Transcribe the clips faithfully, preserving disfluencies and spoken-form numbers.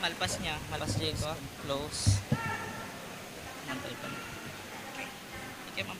Malpas niya. Malpas, Jeko. Close. Mantay pa. Okay, ma'am.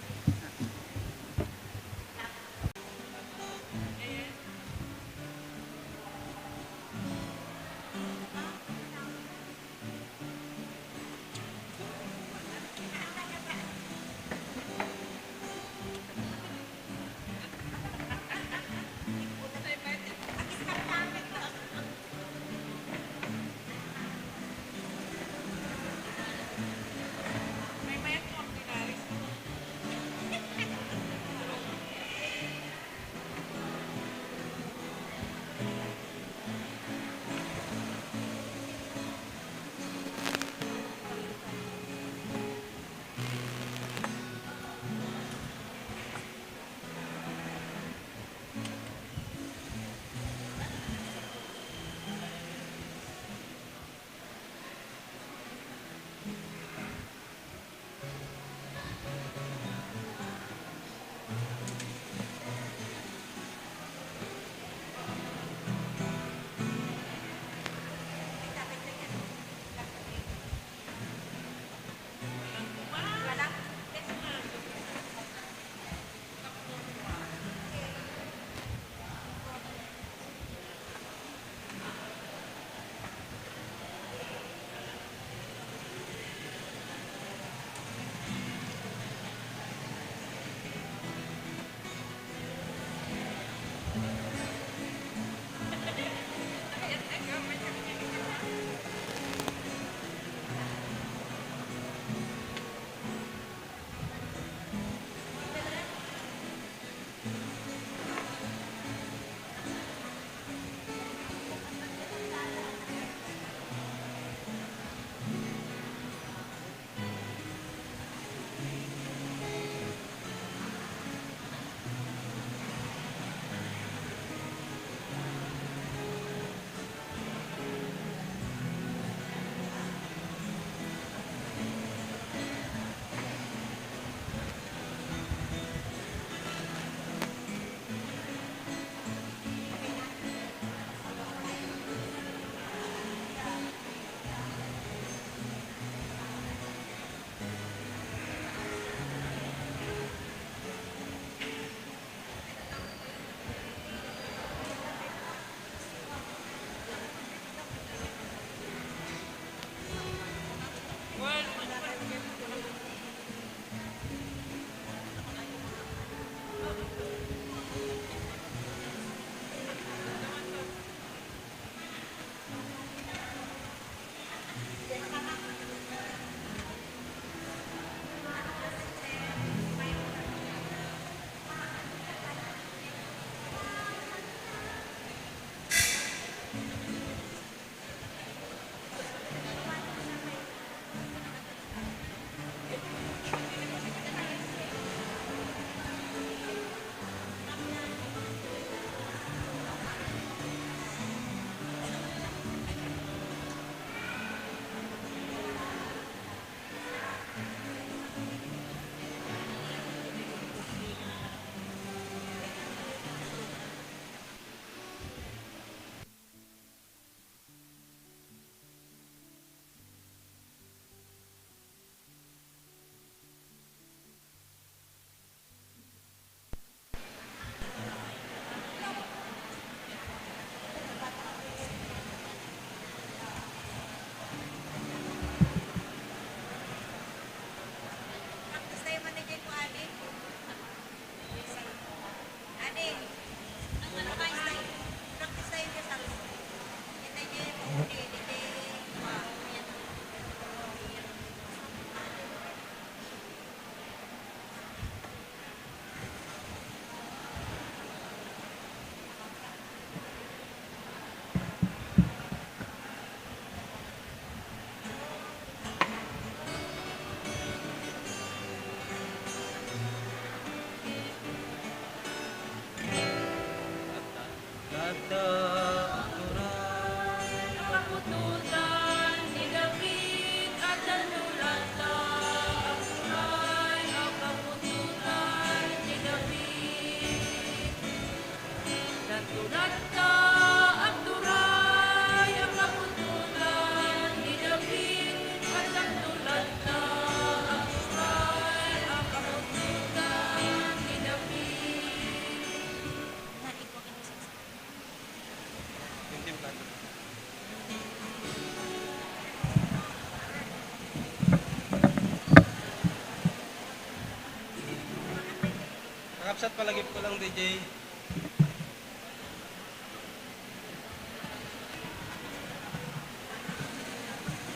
Shot palagip ko lang, D J.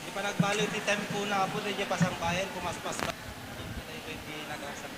Di pa nagbalo ti tempo na, Apo, D J, pasangbayan, kumaspas ba? Ito, ito, ito, nagrasap.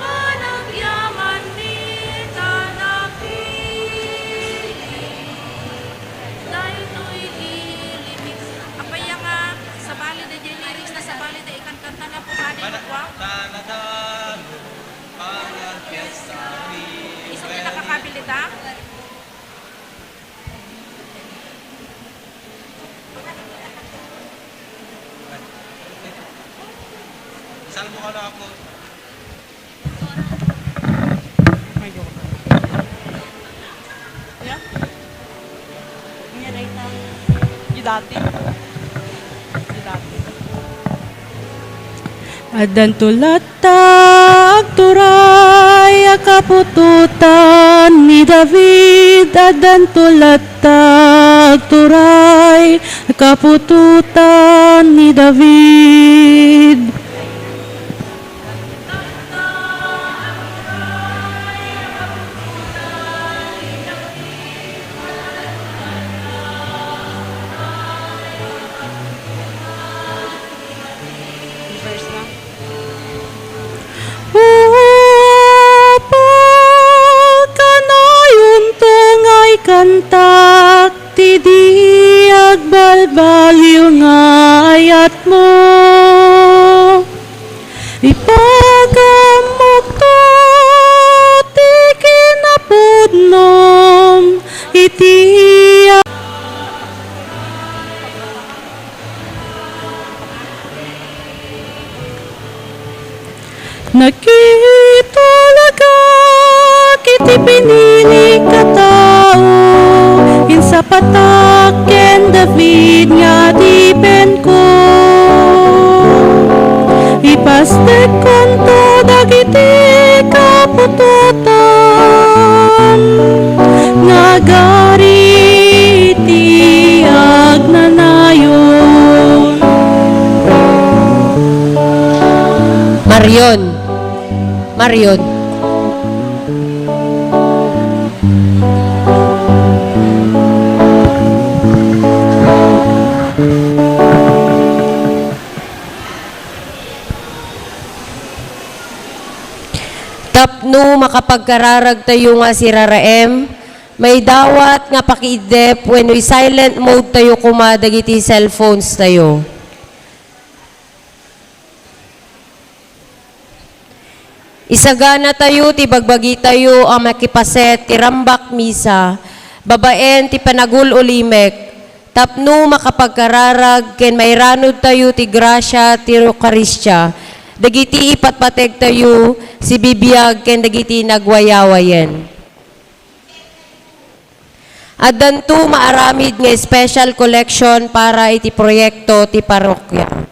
Panagyaman mi ta napili daytoy ilimit. Apay nga sabali da jay lyrics na sabali da ikankanta na pumadi Mana-, wa? Tanadalo, panagpiesta mi. Isu ti nakakabilita? Salmo ka na ako. Ay, joke lang. Yeah? Yan ay ta. Di dati. Di dati. Addanto latta agturay a kaputotan ni David, addanto latta agturay a kaputotan ni David. Verse na. O Apo, kanayonto nga ikantak ti di agbalbaliw nga ayatmo. Ipagammokto ti kinapudnom iti Nakitalagak iti pinilik a tao, insapatak ken David nga adipenko. Ipastekkonto dagiti kaputotan nga agari iti agnanayon. Marion. Marion. Tapno makapagkararagtayo nga asiraraem, maidawat nga pakiiddep wenno i-silent mode tayo koma dagiti cellphones tayo. Isaganatayo ti bagbagitayo a makipaset ti rambak misa babaen ti panagul-ulimek tapno makapagkararag ken mairanudtayo ti grasia ti Eukaristia dagiti ipatpategtayo, sibibiag ken dagiti nagwayawayen. Addanto maaramid nga special collection para iti proyekto ti parokya.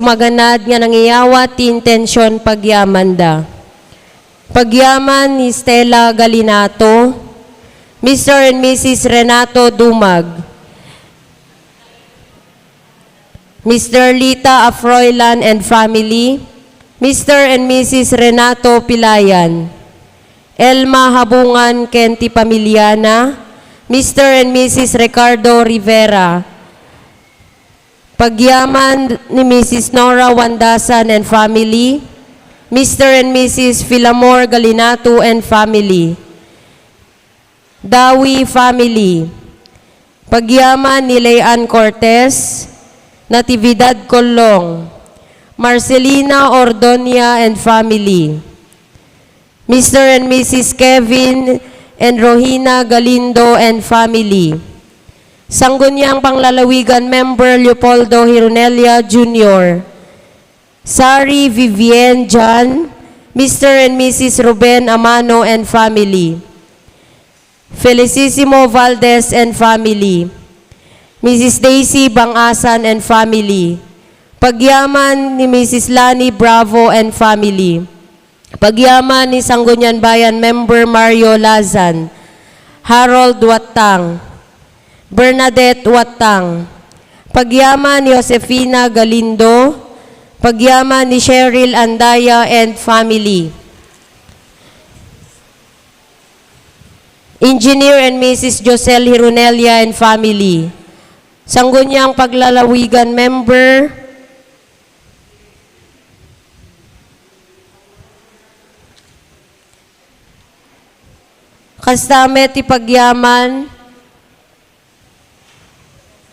Maganad nga nangiyawat ti intension pagyamanda. Pagyaman ni Stella Galinato, Mister and Missus Renato Dumag, Mister Lita Afroilan and family, Mister and Missus Renato Pilayan, Elma Habungan ken ti pamiliana, Mister and Missus Ricardo Rivera, pagyaman ni Missus Nora Wandasan and family, Mister and Missus Filamor Galinato and family, Dawi family, pagyaman ni Leanne Cortez, Natividad Colong, Marcelina Ordonia and family, Mister and Missus Kevin and Rohina Galindo and family. Sangguniang Panglalawigan member Leopoldo Hironelia Junior, Sari Vivienne John, Mister and Missus Ruben Amano and family, Felicissimo Valdez and family, Missus Daisy Bangasan and family, pagyaman ni Missus Lani Bravo and family, pagyaman ni Sangguniang Bayan member Mario Lazan, Harold Wattang, Bernadette Wattang, pagyaman ni Josefina Galindo, pagyaman ni Cheryl Andaya and family, Engineer and Missus Josel Hironelia and family, Sangguniang Panglalawigan member, kasta met ti pagyaman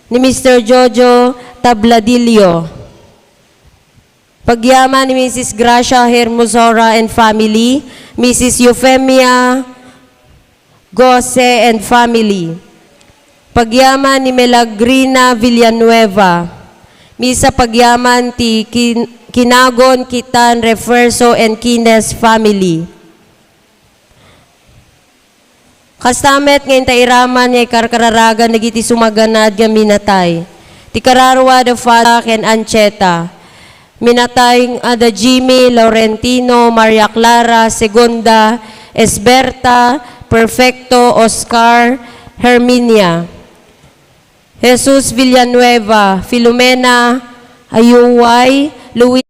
ni Mister Jojo Tabladillo, pagyaman ni Missus Gracia Hermosora and family, Missus Eufemia Gose and family, pagyaman ni Melagrina Villanueva, misa pagyaman ti Kin-, Kinagon Kitan Refuerzo and Kines family. Kasta met nga intairaman nga ikarkararagan dagiti sumaganad nga minatay. Ti kararua da Fada ken Ancheta. Minatay nga da Jimmy, Laurentino, Maria Clara, Segunda, Esberta, Perfecto, Oscar, Herminia, Jesus Villanueva, Filomena, Ayuway, Luis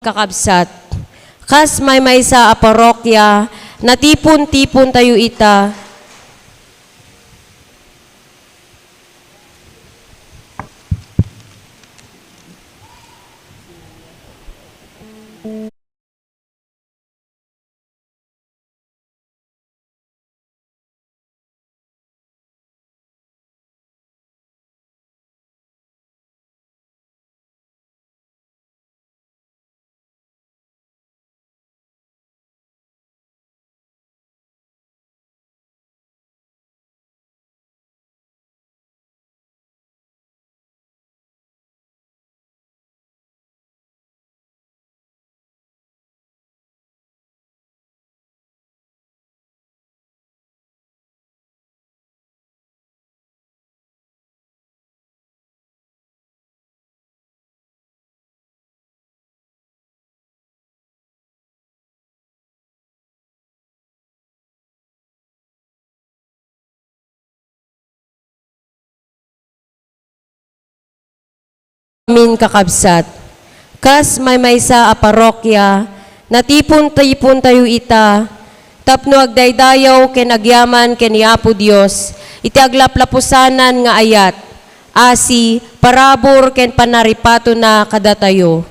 Kakabsat, kas maymaysa a parokya, natipon-tipontayo ita. Amin, kakabsat. Kas maymaysa a parokya, natipon-tipontayo ita tapno agdaydayaw ken agyaman ken ni Apo Dios iti aglaplapusanan nga ayat, asi, parabur ken panaripatona kadatayo.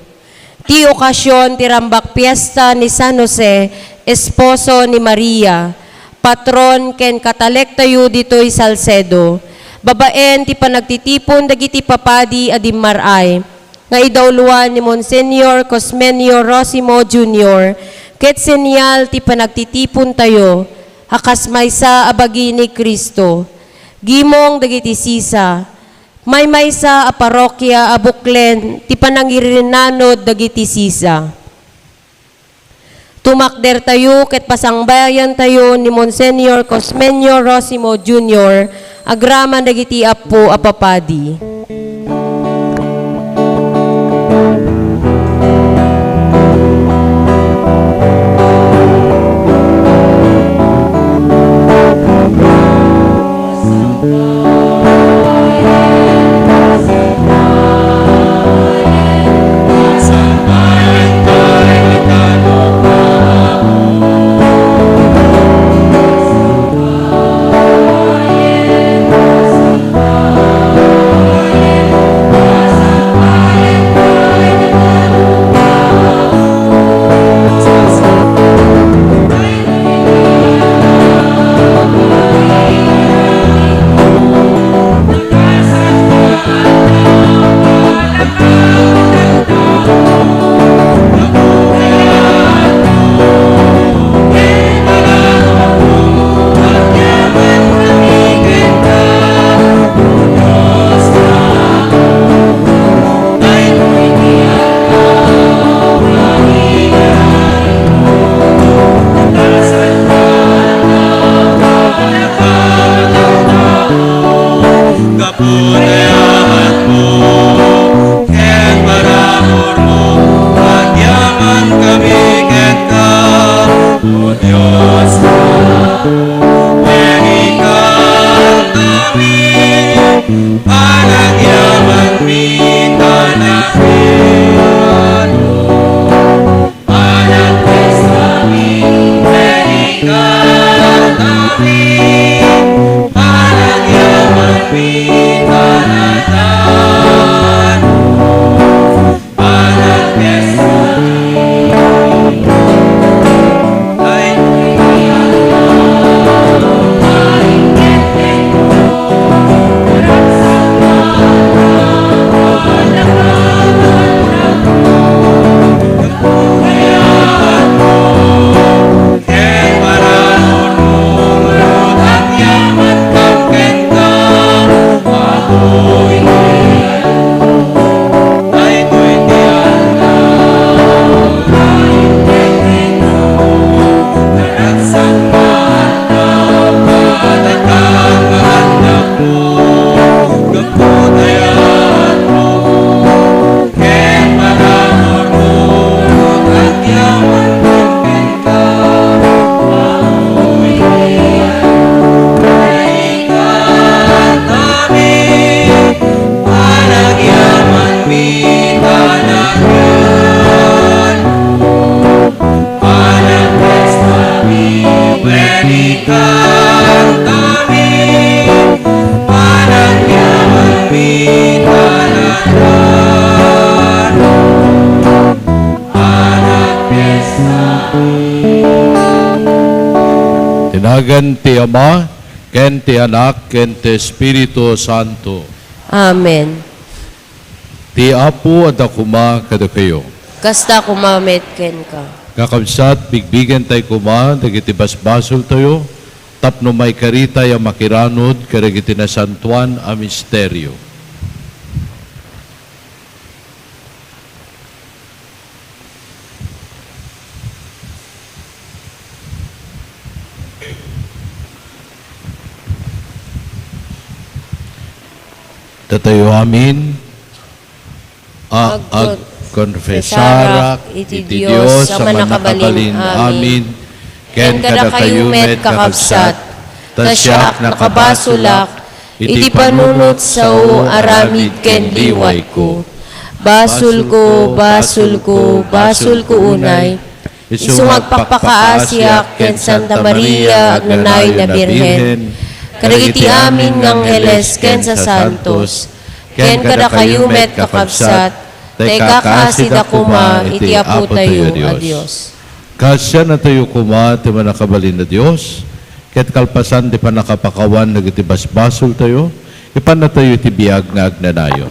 Ti okasion ti rambak fiesta ni San Jose, esposo ni Maria, patron ken katalektayo ditoy Salcedo, babaen ti panagtitipon dagiti papadi a dimmaray, nga idauloan ni Monsignor Cosmenio Rosimo Junior, ket senyal ti panagtitipontayo a kas maysa a bagi ni Cristo. Gimong dagiti sisa, maymaysa a parokya a buklen ti panangirinanod dagiti sisa. Tumakdertayo ket pasangbayantayo ni Monsignor Cosmenio Rosimo Junior agraman dagiti appo a papadi. Gapu ti ahatmo ken paraburmo, agyamankami kenka, O Dios, Apo, ken ikantami, panagyamanmi, panagyamanmi. Nagan ti Ama, ken ti Anak, ken ti Espiritu Santo. Amen. Ti Apo adda koma kadakayo. Kasta koma met kenka. Kakabsat, bigbigentayo koma dagiti basbasoltayo tapno maikaritay a makiranud kadagiti nasantoan a misterio. Datayo amin a agkonfesarak iti Dios a Mannakabalin amin, ken kadakayo met, kakabsat, ta siak nakabasolak iti panunot sao aramid ken liwayko. Basolko, basolko, basolko unay, isu nga agpakpakaasiak ken Santa Maria agnanayon a Birhen, kadagiti amin nga angheles ken sasantos, ken kadakayo met, kakabsat, ta ikakaasida koma iti Apotayo a Dios. Kaasianatayo koma ti Mannakabalin a Dios, ket kalpasan ti pannakapakawan dagiti basbasoltayo, ipannatayo iti biag nga agnanayon.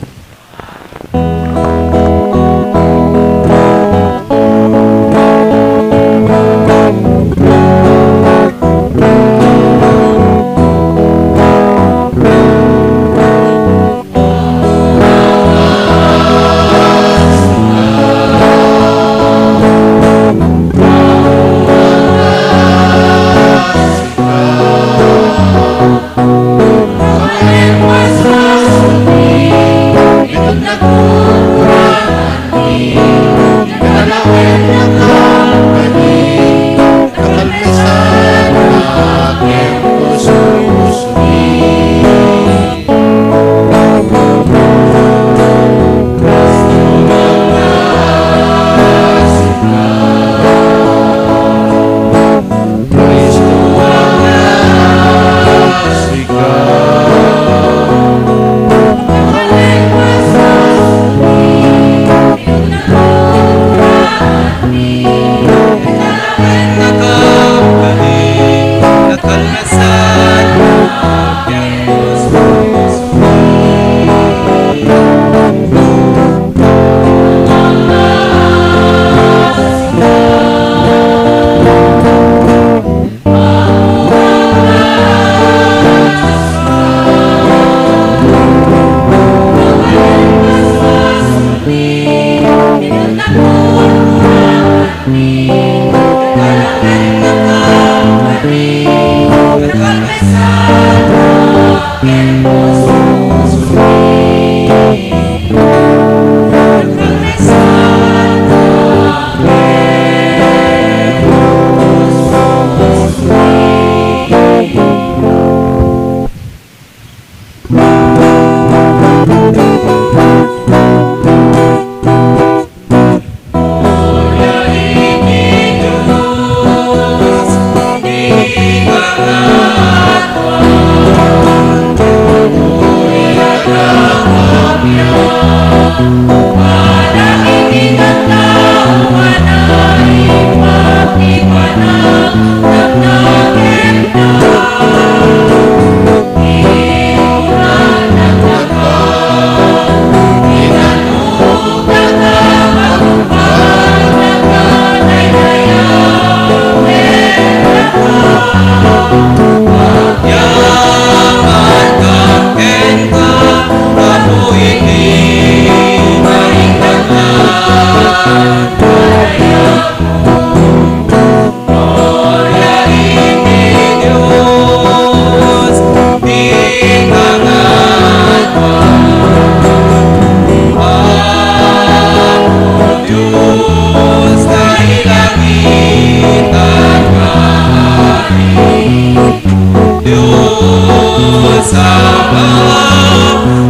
Dios Ama,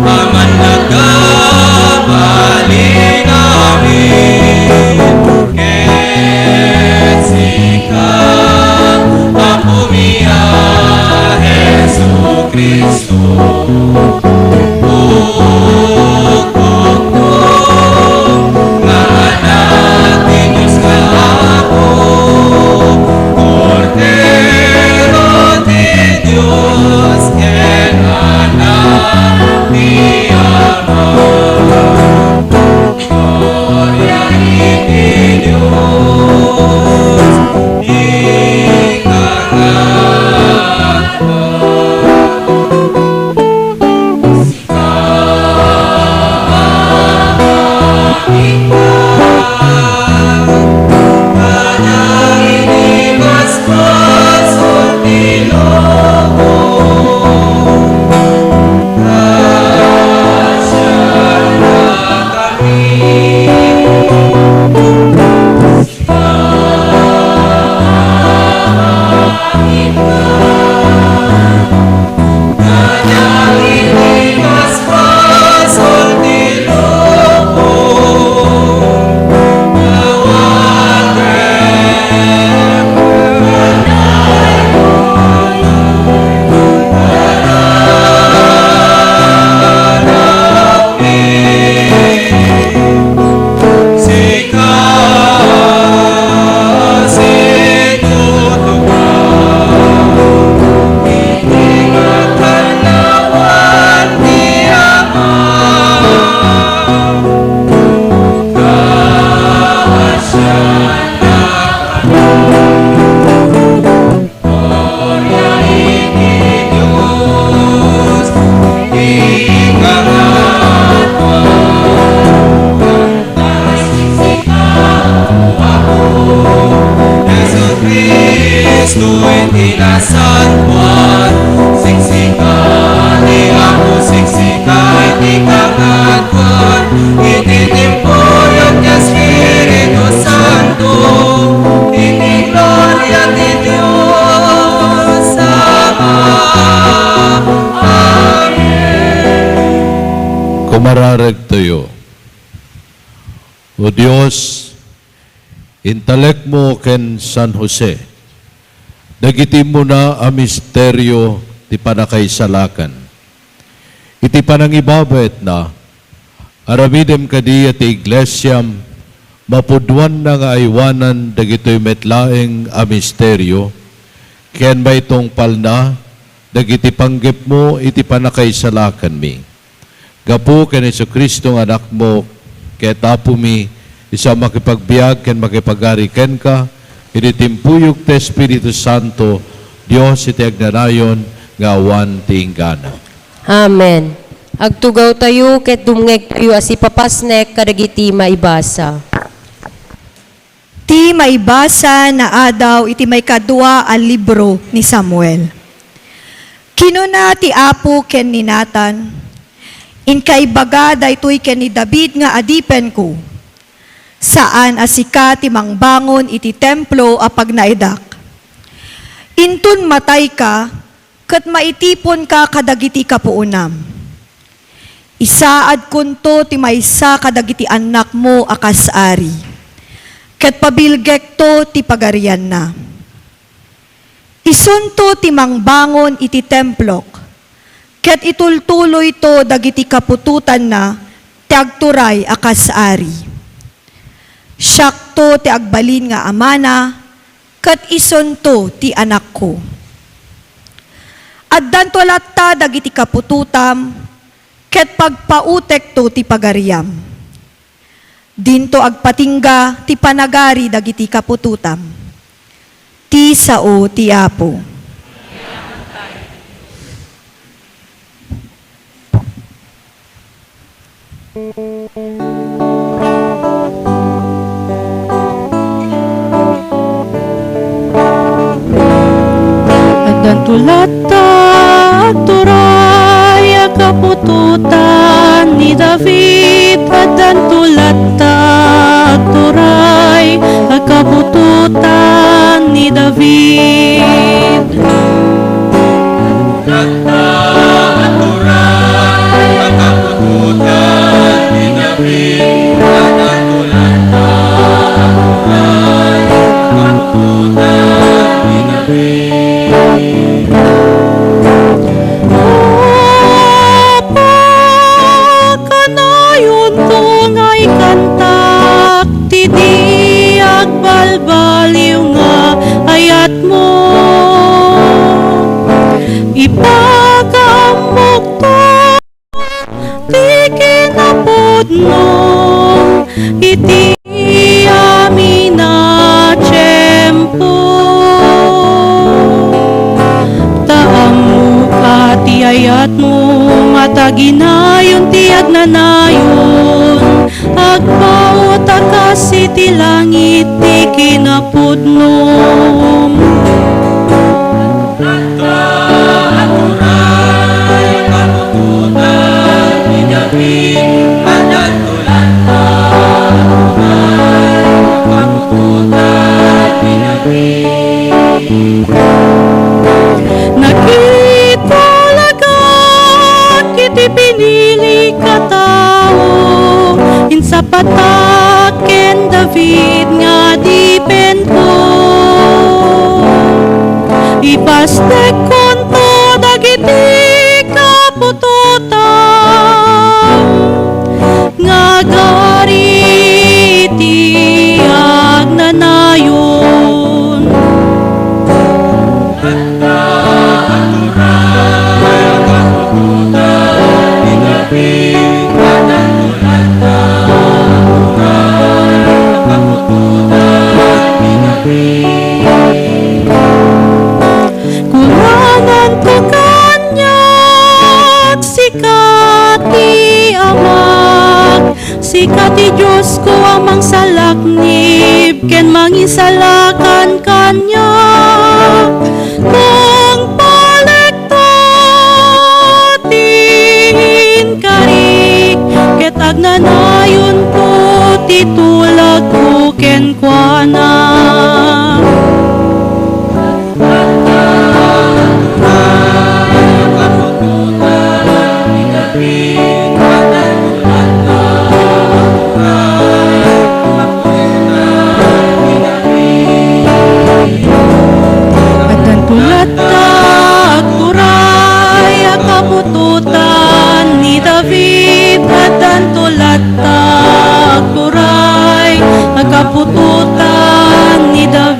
Aman nagkabalin amin, ken sika, Apomi a Jesu-Cristo, ukukko nga Anak ti Dios nga Apo, Kordero Araregtayo. O Dios, intalekmo ken San Jose dagiti immuna a misterio ti pannakaisalakan. Iti panangibabaetna, aramidem kadi a ti Iglesiam mapuduanna nga aywanan dagitoy met laeng a misterio, ken maitungpalna dagiti panggepmo iti pannakaisalakanmi. Gapu ken Jesu-Cristo nga Anakmo ket Apomi, isu a makipagbiag ken makipagari kenka, iti timpuyog ti Espiritu Santo, Dios iti agnanayon nga awan ti inggana. Amen. Agtugawtayo ket dumngegtayo a sipapasnek kadagiti maibasa. Ti maibasa naadaw iti maikadua a libro ni Samuel. Kinuna ti Apo ken ni Natan, "Inka ibaga daytoy ken ni David nga adipenko. Saan a sika ti mangbangon iti templo a pagnaedak. Inton matayka, ket maitiponka kadagiti kapuonam. Isaadkonto ti maysa kadagiti annakmo a kas ari, ket pabilgekto ti pagarianna. Isunto ti mangbangon iti templok, ket itultuloyto dagiti kaputotanna ti agturay a kas ari. Siakto ti agbalin nga amana, ket isunto ti anakko. Addanto latta dagiti kaputotam, ket pagpautekto ti pagariam. Dinto agpatingga ti panagari dagiti kaputotam." Ti sao ti Apo. Addanto latta agturay a kaputotan ni David, addanto latta agturay a kaputotan ni David. Addanto latta agturay a kaputotan ni David, addanto latta agturay a kaputotan ni David. Apo, kanayonto nga ikantak ti di agbalbaliw nga ayatmo. Ipakaammokto ti kinapudno iti amin a tiempo. Ta ammok a ti ayatmo nga taginayon ti agnanayon. Agpaut a kas iti langit ti kinapudnom. Adda agturay a kaputotan ni David, addanto latta agturay a kaputotan ni David. Nakitulagak iti pinilik a tao, insapatak ken David nga adipenko. Ipastekkonto dagiti kaputotam nga agari iti agnanayon. Adda agturay a kaputotan ni David, addanto latta agturay a kaputotan ni David. Kuranganto kaniak, sika ti Amak, sika ti Diosko a mangsalaknib ken mangisalakan kaniak. Tungpalekto ti inkarik, ket agnanayonto ti tulagko kenkuana.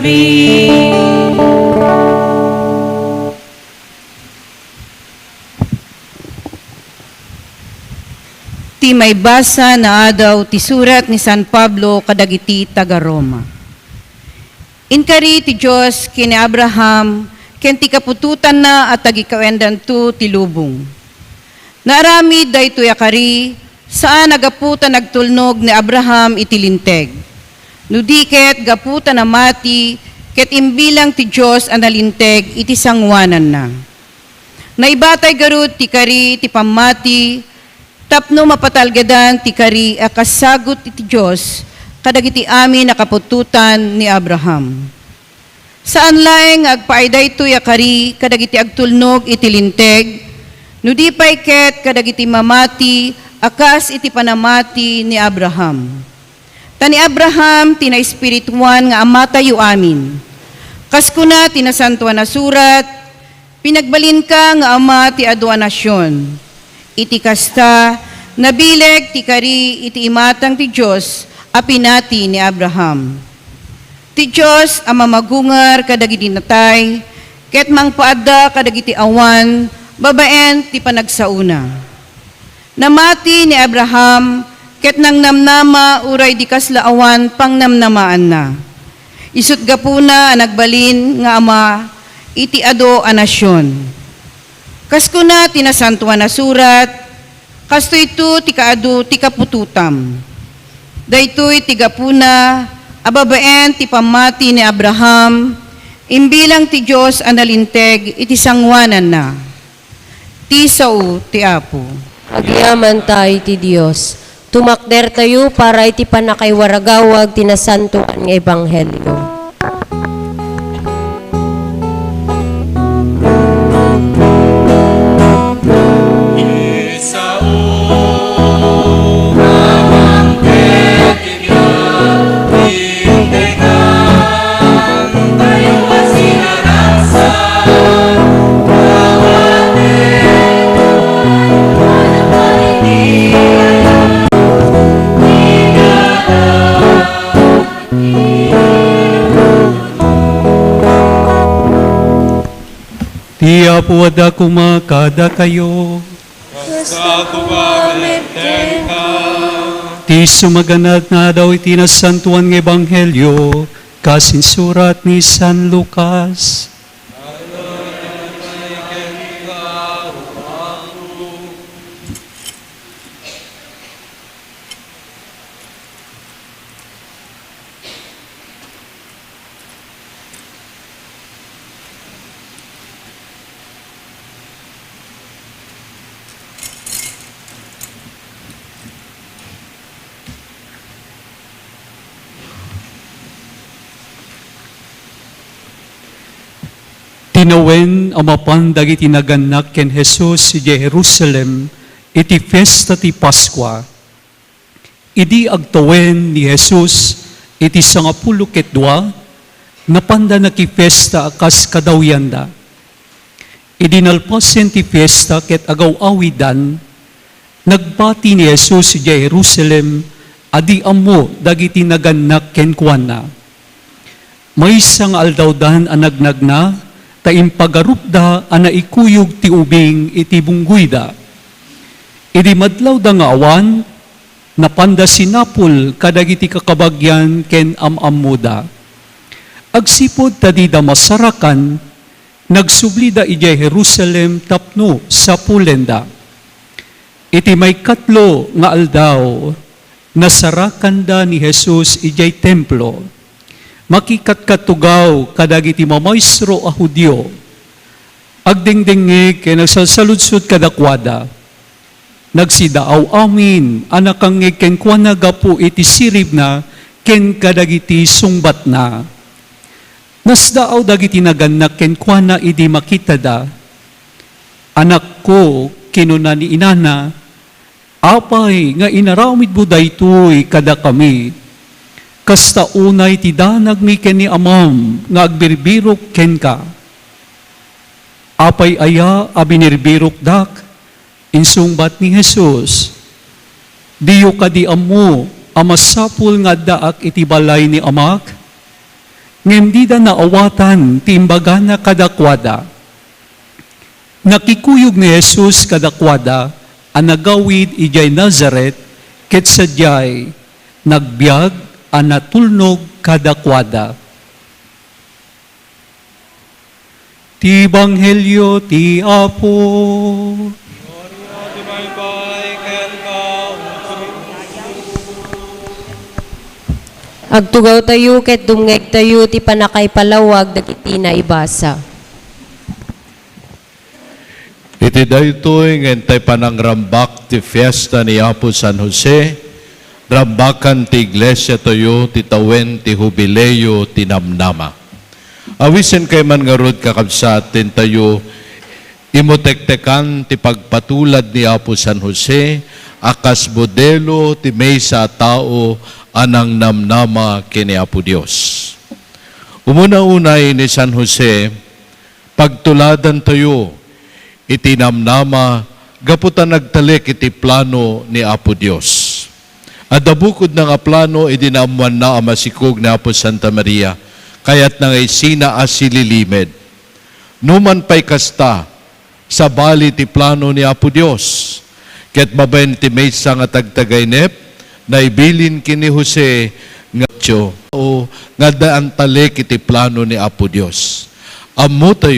Ti maibasa nga adaw ti surat ni San Pablo kadagiti taga-Roma. Inkari ti Dios ken ni Abraham ken ti kaputotanna a tagikawendanto ti lubong. Naaramid daytoy a kari, saan a gapu ta nagtulnog ni Abraham iti Linteg, no di ket gapu ta namati ket imbilang ti Dios a nalinteg iti sangoananna. Naibatay garud ti kari iti pammati tapno mapatalgedan ti kari a kasagut iti Dios kadagiti amin a kaputotan ni Abraham. Saan laeng nga agpaay daytoy a kari kadagiti agtulnog iti Linteg, no di pay ket kadagiti mamati a kas iti panamati ni Abraham. Ta ni Abraham ti naespirituan nga amatayo amin. Kas kuna ti Nasantoan a Surat, "Pinagbalinka nga ama ti adu a nasion." Iti kasta, nabileg ti kari iti imatang ti Dios a pinati ni Abraham. Ti Dios a mamagungar kadagiti natay, ket mangpaadda kadagiti awan babaen ti panagsaona. Namati ni Abraham ket nangnamnama uray di kasla awan pangnamnamaanna. Isut' gapuna a nagbalin nga ama iti adu a nasion. Kas kuna ti Nasantoan a Surat, "Kastoyto ti kaadu ti kaputotam." Daytoy ti gapuna a babaen ti pammati ni Abraham, imbilang ti Dios a nalinteg iti sangoananna. Ti sao ti Apo. Agyamankami iti Dios. Tumakdertayo para iti pannakaiwaragawag ti nasantoan nga ebanghelio. Ti Apo adda koma kadakayo. Kasta koma ket kenka. Ti sumaganad nga adaw iti nasantoan nga ebanghelio, kas insurat ni San Lucas. Tinawen a mapan dagiti nagannak ken Jesus idiay Jerusalem iti fiesta ti Paskua. Idi agtawen ni Jesus iti sangapulo ket dua, napanda nakifiesta a kas kadawyanda. Idi nalpasen ti fiesta ket agaw-awidan, nagbati ni Jesus idiay Jerusalem a di ammo dagiti nagannak kenkuana. Maysa nga aldawdan a nagnagna, ta impagarupda a naikuyog ti ubing iti bunggoyda. Idi madlawda nga awan, napanda sinapul kadagiti kakabagian ken am-ammoda. Agsipud ta dida masarakan, nagsublida idiay Jerusalem tapno sapulenda. Iti maikatlo nga aldaw, nasarakanda ni Jesus idiay Templo. Makikatkattugaw kadagiti mamaestro a Judio. Agdengdengngeg ken agsalsaludsod kadakuada. Nagsidaaw amin a nakangngeg kenkuana gapu iti siribna ken kadagiti sungbatna. Nasdaaw dagiti nagannak kenkuana idi makitada. "Anakko," kinuna ni inana, "apay nga inaramidmo daytoy kadakami? Kasta unay ti danagmi ken ni amam nga agbirbirok kenka." "Apay aya a binirbirokdak?" insungbat ni Jesus. "Diyo kadi ammo a masapul nga addaak iti balay ni Amak? Ngem dida naawatan ti imbagana kadakuada. Nakikuyog ni Jesus kadakuada a nagawid idiay Nazaret, ket sadiay nagbiag a natulnog kadakuada. Ti Ebanghelio ti Apo. Agtugawtayo ket dumngegtayo ti pannakaipalawag dagiti naibasa. Iti daytoy nga intay panangrambak ti fiesta ni Apo San Jose, rambakan ti Iglesia tayo ti tawen ti Hubileo ti Namnama. Awisen kay man ngarud, kakabsat, tintayo imutektekan ti pagpatulad ni Apo San Jose a kas modelo ti maysa a tao a nangnamnama ken ni Apo Dios. Umuna unay ni San Jose, pagtuladantayo iti namnama gapu ta nagtalek iti plano ni Apo Dios. Adda bukodna nga plano idi naammoanna a masikog ni Apo Santa Maria, kayatna nga isina a sililimed. Numan pay kasta, sabali ti plano ni Apo Dios. Ket babaen iti maysa nga tagtagainep, naibilin ken ni Jose nga tio, o nga adda nagtalek iti plano ni Apo Dios. Ammotayo